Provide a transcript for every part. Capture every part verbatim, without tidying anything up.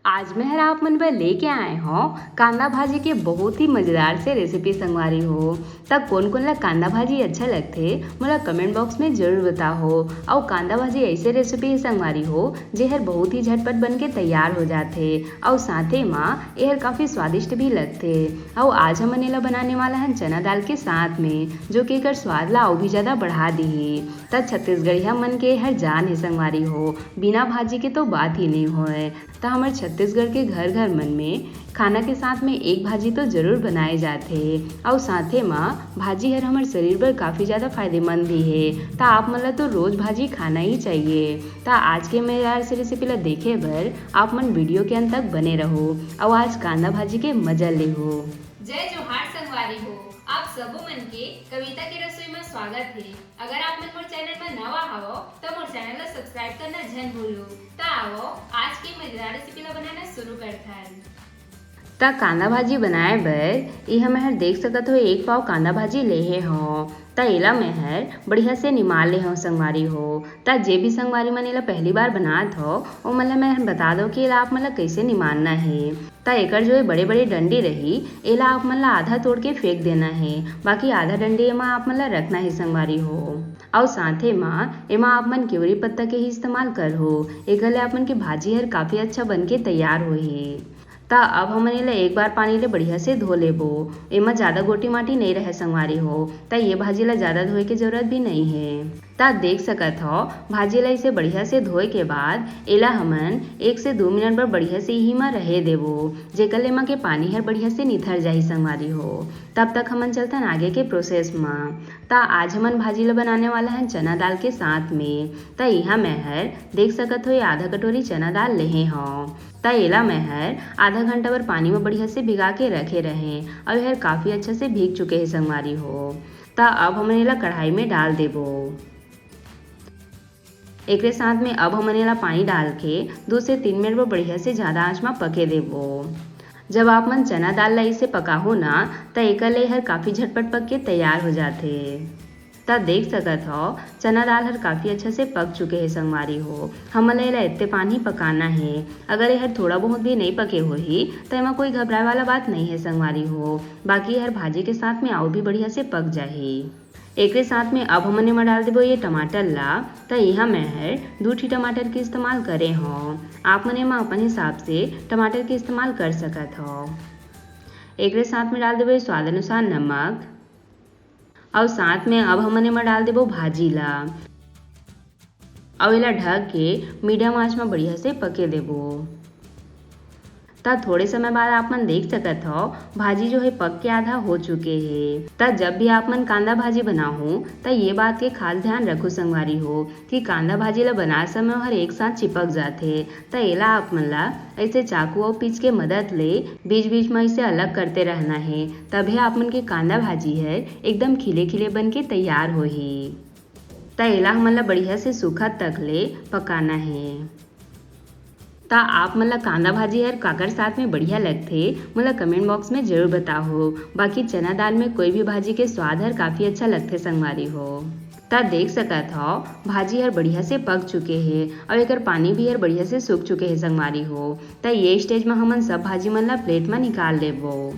आज मैं हर आप मन बर लेके आए हौं कांदा भाजी के बहुत ही मजेदार से रेसिपी संगवारी हो। त कोन कोन ला कांदा भाजी अच्छा लगथे, मोला कमेंट बॉक्स में जरूर बताहो। अउ कांदा भाजी ऐसे रेसिपी है संगवारी हो, जे हर बहुत ही झटपट बन के तैयार हो जाथे, अउ साथे मा एहर काफी स्वादिष्ट भी लगथे। अउ आज हमन एला बनाने वाला हन चना दाल के साथ में, जो कि एकर स्वाद ला अउ भी ज्यादा बढ़ा दिही। त छत्तीसगढ़िया मन के एहर जान है संगवारी हो, बिना भाजी के तो बात ही नहीं होए। त हमर छत्तीसगढ़ के घर घर मन में खाना के साथ में एक भाजी तो जरूर बनाए जाथे, अउ साथे मा भाजी हर हमर शरीर बर काफी ज्यादा फायदेमंद भी हे। त आप मन ला तो रोज भाजी खाना ही चाहिए। त आज के मजेदार से रेसिपी ला देखे बर आप मन वीडियो के अंत तक बने रहो, अउ आज कांदा भाजी के मजा लेहो। जय जोहार संगवारी हो, आप सबो मन के कविता के रसोई में स्वागत है। अगर आप मन मोर चैनल में नवा हवो, त मोर चैनल ला सब्सक्राइब करना झन भूलो। त आवो, आज के मजेदार रेसिपी ला बनाना शुरू करथन। त कांदा भाजी बनाए बर इहाँ मैं हर देख सकत हो, एक पाव कांदा भाजी लेहे हौं। त एला मैं हर बढ़िया से निमार ले हौं संगवारी हो। त जे भी संगवारी मन एला पहली बार बनात हो, ओमन ला मैं हर बता दो कि एला आप मन ला कैसे निमारना है। त एकर जो ये बड़े-बड़े डंडी रही, एला आप मन ला आधा तोड़ के फेंक देना हे, बाकी आधा डंडी एमा आप मन ला रखना हे संगवारी हो। अउ साथे मा एमा आप मन केवरी पत्ता के ही इस्तेमाल करहो, एकर ले आप मन के भाजी हर काफी अच्छा बन के तैयार होही। त अब हमन एला एक बार पानी ले बढ़िया से धो लेबो। एमा ज्यादा गोटी माटी नइ रहे संगवारी हो, त ये भाजी ला ज्यादा धोए के जरूरत भी नइ हे। त देख सकत हव, भाजी ला इसे बढ़िया से धोए के बाद एला हमन एक से दू मिनट बर बढ़िया से इही म रहे देबो, जेकर ले एमा के पानी हर बढ़िया से निथर जाही संगवारी हो। तब तक हमन चलथन आगे के प्रोसेस म। त आज हमन भाजी ला बनाने वाला हन चना दाल के साथ में। त इहाँ मैं हर देख सकत हो, ये आधा कटोरी चना दाल लेहे हव। त एला मैं हर आधा घंटा बर पानी म बढ़िया से भिगा के रखे रहें, अउ एहर काफी अच्छा से भीग चुके हे संगवारी हो। त अब हमन एला कढ़ाई में डाल देबो। एकरे साथ में अब हमन एला पानी डाल के दू से तीन मिनट बर बढ़िया से ज्यादा आंच म पके देबो। जब आप मन चना दाल ला इसे पकाहो ना, त एकर ले एहर काफी झटपट पक के तैयार हो जाथे। त देख सकत हव, चना दाल हर काफी अच्छा से पक चुके हे संगवारी हो। हमन ला एला एत्ते पानी पकाना हे। अगर एहर थोड़ा बहुत भी नइ पके होही, त एमा कोई घबराए वाला बात नइ हे संगवारी हो। बाकी एहर भाजी के साथ में अउ भी बढ़िया से पक जाही। एकरे साथ में अब हमन एमा डाल देबो ये टमाटर ला। त इहाँ मैं हर दू ठी टमाटर के इस्तेमाल करे हव। आप मन एमा अपन हिसाब से टमाटर के इस्तेमाल कर सकत हव। एकरे साथ में डाल देबो ये स्वाद अनुसार नमक, अउ साथ में अब हमन एमा डाल देबो भाजी ला, अउ एला ढक के मीडियम आंच म बढ़िया से पके देबो। त थोड़े समय बाद आप मन देख सकत हव, भाजी जो हे पक के आधा हो चुके हे। त जब भी आप मन कांदा भाजी बनाहू, त ये बात के खास ध्यान रखू संगवारी हो कि कांदा भाजी ला बनाए समय हर एक साथ चिपक जाथे। त एला आप मन ला ऐसे चाकू अउ पीच के मदद ले बीच-बीच म ऐसे अलग करते रहना हे, तभे आप मन के कांदा भाजी हर एकदम खिले-खिले बन के तैयार होही। त एला हमन ला बढ़िया से सूखत तक ले पकाना हे। त आप मन ला कांदा भाजी हर काकर साथ में बढ़िया लगथे, मोला कमेंट बॉक्स में जरूर बताहो। बाकी चना दाल में कोई भी भाजी के स्वाद हर काफी अच्छा लगथे संगवारी हो। त देख सकत हव, भाजी हर बढ़िया से पक चुके हे अउ एकर पानी भी हर बढ़िया से सूख चुके हे संगवारी हो। त ये स्टेज म हमन सब भाजी मन ला प्लेट म निकाल लेबो।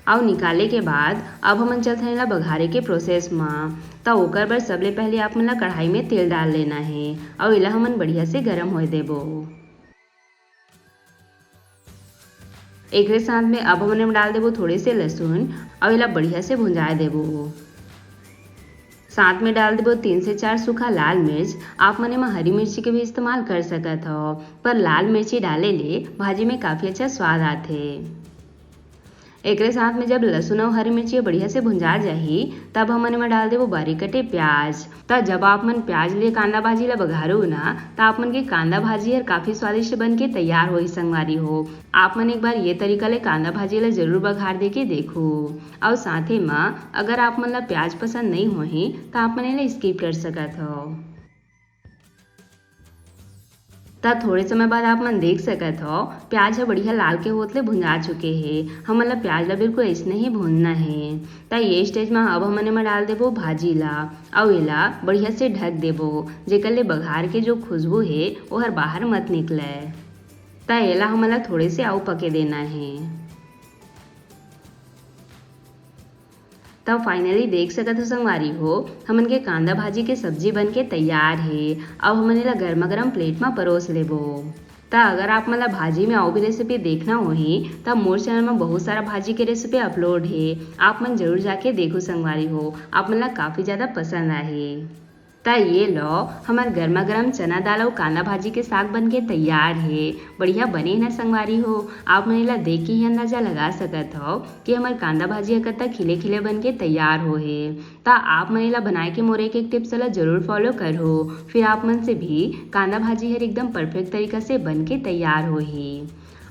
अउ निकाले के बाद अब हमन चलथन एला बघारे के प्रोसेस म। त ओकर बर सबले पहले आप मन ला कढ़ाई में तेल डाल लेना हे अउ एला हमन बढ़िया से गरम होए देबो। एकरे साथ में अब हमन एमा डाल देबो थोड़े से लहसुन अउ एला बढ़िया से भुंजाए देबो। साथ में डाल देबो तीन से चार सूखा लाल मिर्च। आप मन एमा हरी मिर्ची के भी इस्तेमाल कर सकत हव, पर लाल मिर्ची डाले ले भाजी में काफी अच्छा स्वाद आथे। एकरे साथ में जब लहसुन अउ हरी मिर्ची बढ़िया से भुंजा जाही, तब हमन एमा डाल देबो बारीक कटे प्याज। त जब आप मन प्याज ले कांदा भाजी ला बघारो ना, त आप मन के कांदा भाजी हर काफी स्वादिष्ट बन के तैयार होही संगवारी हो। आप मन एक बार ये तरीका ले कांदा भाजी ला जरूर बघार दे के देखो। अउ साथे म अगर आप मन ला प्याज पसंद नइ होही, त आप मन एला स्किप कर सकत हव। त थोड़े समय बाद आप मन देख सकत हव, प्याज ह बढ़िया लाल के होत ले भुंजा चुके हे। हमन ला प्याज ला बिल्कुल अइसने ही भूनना हे। त ये stage म अब हमन एमा डाल देबो भाजी ला, अउ एला बढ़िया से ढक देबो, जेकर ले बघार के जो खुशबू हे, ओहर बाहर मत निकलय। त एला हमन ला थोड़े से अउ पके देना हे। त finally देख सकत हो संगवारी हो, हमन के कांदा भाजी के सब्जी बन के तैयार हे। अब हमन एला गर्मा गर्म plate म परोस लेबो। त अगर आप मन ला भाजी में अउ भी recipe देखना होही, त मोर channel म बहुत सारा भाजी के recipe upload हे, आप मन जरूर जाके देखो संगवारी हो, आप मन ला काफी ज्यादा पसंद आही। त ये लो, हमर गर्मा गर्म चना दाल अउ कांदा भाजी के साग बन के तैयार हे। बढ़िया बने हे ना संगवारी हो? आप मन एला देख के ही अंदाजा लगा सकत हव कि हमर कांदा भाजी ह कतका खिले खिले बन के तैयार हो हे। त आप मन एला बनाए के मोर एक एक tips ला जरूर follow करहू, फिर आप मन से भी कांदा भाजी हर एकदम perfect तरीका से बन के तैयार होही।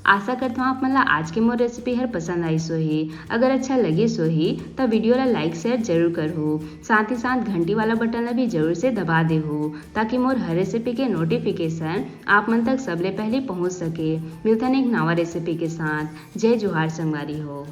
आशा करत हूँ आप मन ला आज के मोर recipe हर पसंद आइस होही। अगर अच्छा लगिस होही त video ला like share जरूर करहू। साथ ही साथ घंटी वाला button ला भी जरूर से दबा देहू, ताकि मोर हर recipe के notification आप मन तक सबले पहले पहुँच सके। मिलथन एक नवा recipe के साथ। जय जोहार संगवारी हो।